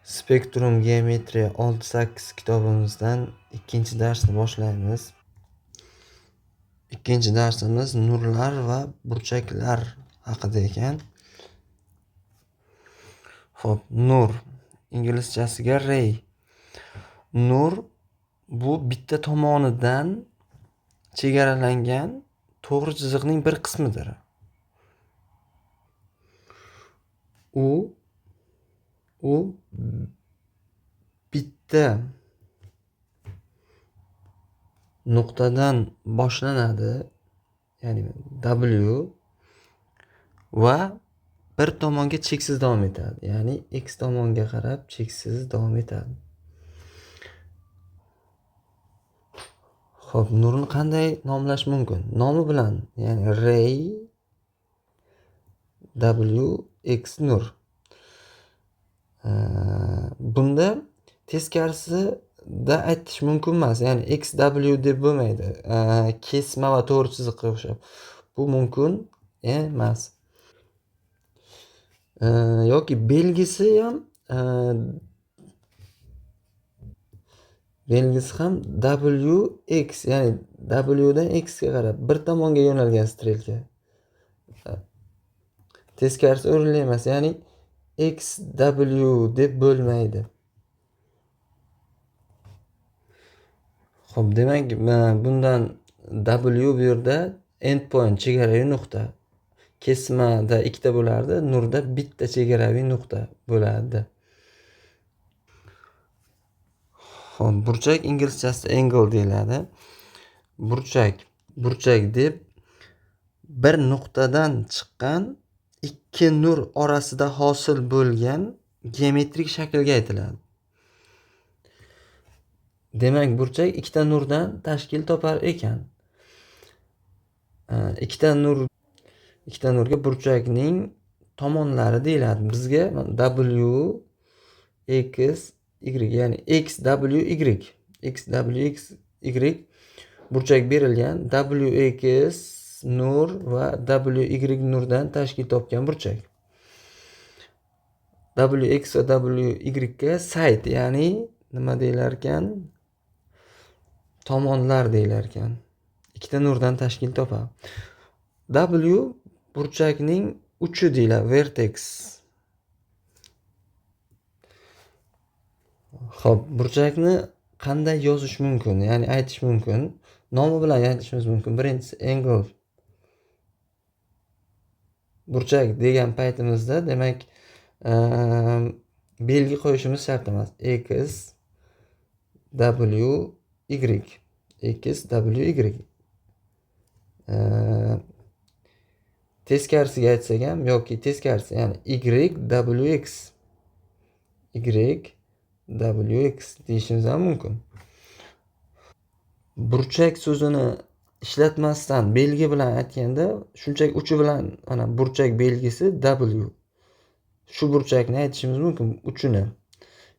Spektrum geometriya 6-8 kitobimizdan ikkinchi darsni boshlaymiz. Ikkinchi darsimiz nurlar va burchaklar haqida ekan. Xo'p, nur inglizchasiga ray. Nur bu bitta tomonidan chegaralangan to'g'ri chiziqning bir qismidir. U bitta nuqtadan boshlanadi, ya'ni W va bir tomonga cheksiz davom etadi, ya'ni x tomonga qarab cheksiz davom etadi. Xo'p, nurni qanday nomlash mumkin? Nomi bilan, ya'ni ray W x nur. Bunda teskarisida aytish mumkin emas, ya'ni x w deb bo'lmaydi. Kesma va to'g'ri chiziqqa o'xshab. Bu mumkin emas. Yoki belgisi ham W x, ya'ni W dan x ga qarab bir tomonga yo'nalgan strelka. Teskarisi o'rinli emas, ya'ni x w deb bo'lmaydi. Xo'p, demak, bundan W bu yerda endpoint chegaraviy nuqta. Kesmada ikkita bo'lardi, nurda bitta chegaraviy nuqta bo'ladi. Xo'p, burchak inglizchasida angle deyiladi. Burchak deb bir nuqtadan chiqqan ikki nur orasida hosil bo'lgan geometrik shaklga aytiladi. Demak, burchak ikkita nurdan tashkil topar ekan. Ikkita nurga burchakning tomonlari deyiladi. Bizga W x y, ya'ni x w y, x w x y burchak berilgan. W x nur va W y nurdan tashkil topgan burchak. W x va W y ga side, ya'ni nima deyilar ekan? Tomonlar deyilar ekan. Ikkita nurdan tashkil topadi. W burchakning uchi deyiladi, vertex. Xo'p, burchakni qanday yozish mumkin? Ya'ni aytish mumkin. Nomi bilan aytishimiz mumkin. Birinchisi angle. Burchak degan paytimizda, demak, belgi qo'yishimiz shart emas. X W Y, X W Y. Teskarisiga aytsak ham yoki teskarisi, ya'ni Y W X, Y W X deyishimiz ham mumkin. Burchak so'zini ishlatmasdan belgi bilan aytganda, shunchaki uchi bilan mana burchak belgisi W. Shu burchakni aytishimiz mumkin, uchini.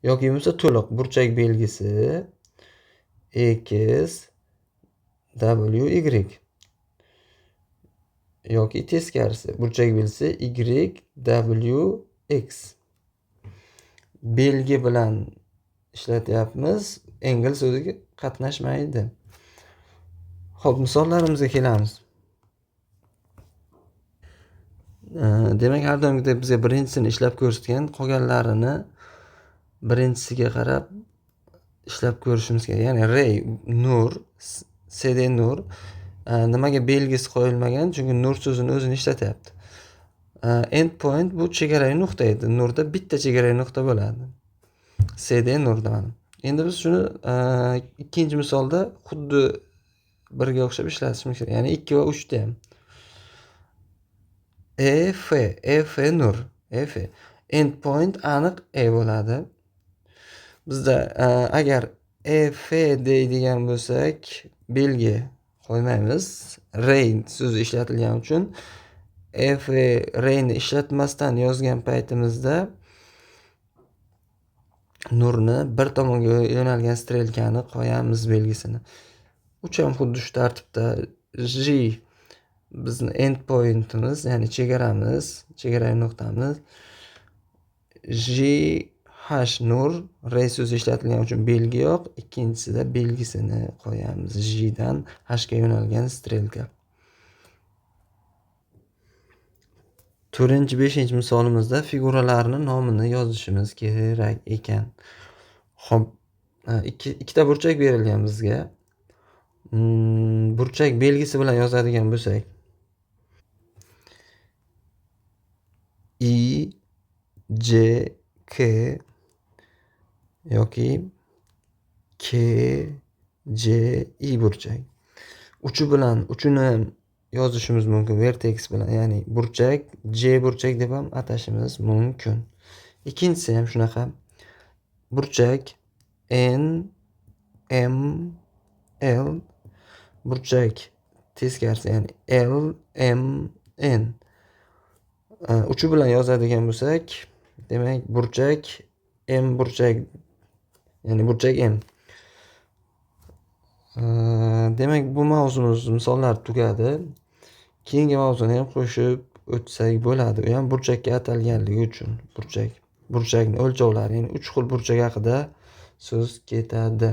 Yoki bo'lmasa to'liq burchak belgisi X W Y. Yoki teskarisi burchak belgisi Y W X. Belgi bilan ishlatyapmiz, angle so'ziga qatnashmaydi. Xo'p, misollarimizga kelamiz. Demak, har doimgidek bizga birinchisini ishlab ko'rsatgan, qolganlarini birinchisiga qarab ishlab ko'rishimiz kerak. Ya'ni ray nur, CD nur. Nimaga belgisi qo'yilmagan? Chunki nur so'zini o'zini ishlatyapti. Endpoint bu chegaraviy nuqta edi. Nurda bitta chegaraviy nuqta bo'ladi. CD nurda mana. Endi biz shuni ikkinchi misolda xuddi birga o'xshab ishlatishimiz kerak. Ya'ni 2 va 3 da ham. E F, E F nur, E F. Endpoint aniq E bo'ladi. Bizda agar E F deydigan bo'lsak, belgi qo'ymaymiz. Ray so'zi ishlatilgani uchun E F rayni ishlatmasdan yozgan paytimizda nurni bir tomonga yo'nalgan strelkani qo'yamiz belgisini. Uch ham xuddi shu tartibda. G bizni endpointimiz, ya'ni chegaramiz, chegaraviy nuqtamiz. G H nur, R so'zi ishlatilgani uchun belgi yo'q. Ikkinchisida belgisini qo'yamiz. J dan H ga yo'nalgan strelka. 4-5 misolimizda figuralarning nomini yozishimiz kerak ekan. Xo'p, ikkita burchak berilgan bizga. Burchak belgisi bilan yozadigan bo'lsak, I, C, K yoki K, C, I burchak. Uchi bilan uchini ham yozishimiz mumkin vertex bilan, ya'ni burchak C burchak deb ham atashimiz mumkin. Ikkinchisi ham shunaqa. Burchak N, M, L, burchak teskarisi, ya'ni L, M, N. Uchi bilan yozadigan bo'lsak, demak burchak M burchak, ya'ni burchak M. Demak bu mavzumiz misollar tugadi. Keyingi mavzuni ham qo'shib o'tsak bo'ladi. U ham burchakka atalganligi uchun burchak, burchakning o'lchovlari, ya'ni 3 xil burchak haqida so'z ketadi.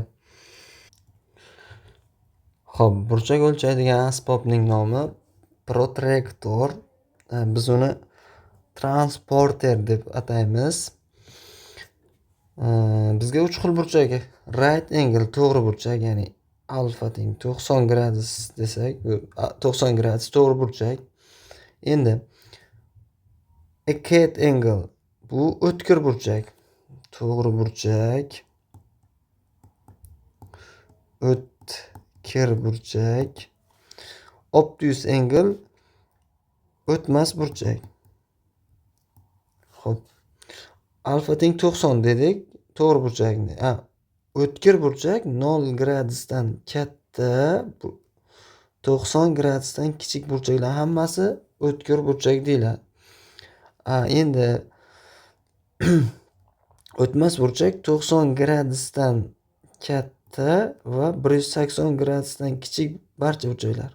Xo'p, burchak o'lchaydigan asbobning nomi protraktor. Biz uni transporter deb ataymiz. Bizga 3 xil burchak, right angle to'g'ri burchak, ya'ni alfa teng 90 gradus desak, bu 90 gradus to'g'ri burchak. Endi acute angle bu o'tkir burchak, to'g'ri burchak, o'tkir burchak. Obtuse angle o'tmas burchak. Xo'p, alfa teng 90 dedik, to'g'ri burchakni. O'tkir burchak 0 gradusdan katta, 90 gradusdan kichik burchaklar hammasi o'tkir burchak deyiladi. Endi o'tmas burchak 90 gradusdan katta va 180 gradusdan kichik barcha burchaklar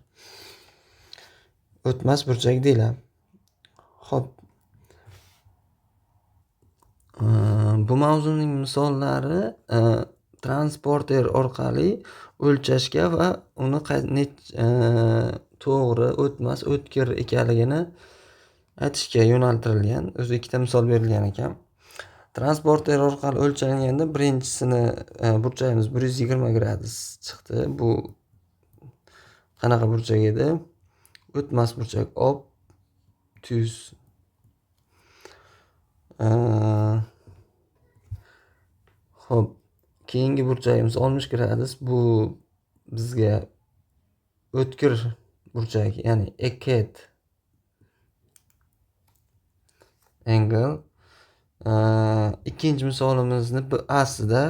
o'tmas burchak deyiladi. Xo'p. Bu mavzuning misollari transporter orqali o'lchashga va uni to'g'ri, o'tmas, o'tkir ekanligini aytishga yo'naltirilgan. O'zi ikkita misol berilgan ekan. Transporter orqali o'lchalganda birinchisini burchagimiz 120 gradus chiqdi. Bu qanaqa burchak edi? O'tmas burchak, obtuse. Xo'p, keyingi burchagimiz 60 gradus. Bu bizga o'tkir burchak, ya'ni acute angle. Ikkinchi misolimizni aslida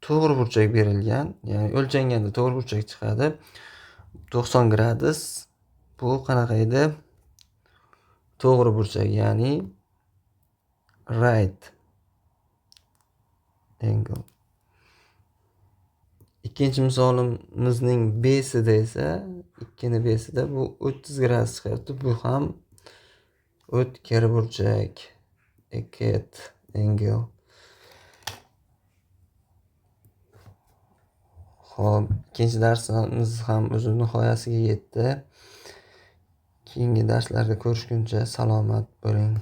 to'g'ri burchak berilgan, ya'ni o'lchanganda to'g'ri burchak chiqadi. 90 gradus. Bu qanaqa edi? To'g'ri burchak, ya'ni right angle. Ikkinchi misolimizning B-sida esa, 2ni B-sida bu 30 gradus chiqyapti. Bu ham o'tkir burchak, acute angle. Xo'p, ikkinchi darsimiz ham o'z nihoyasiga yetdi. Keyingi darslarda ko'rishguncha salomat bo'ling.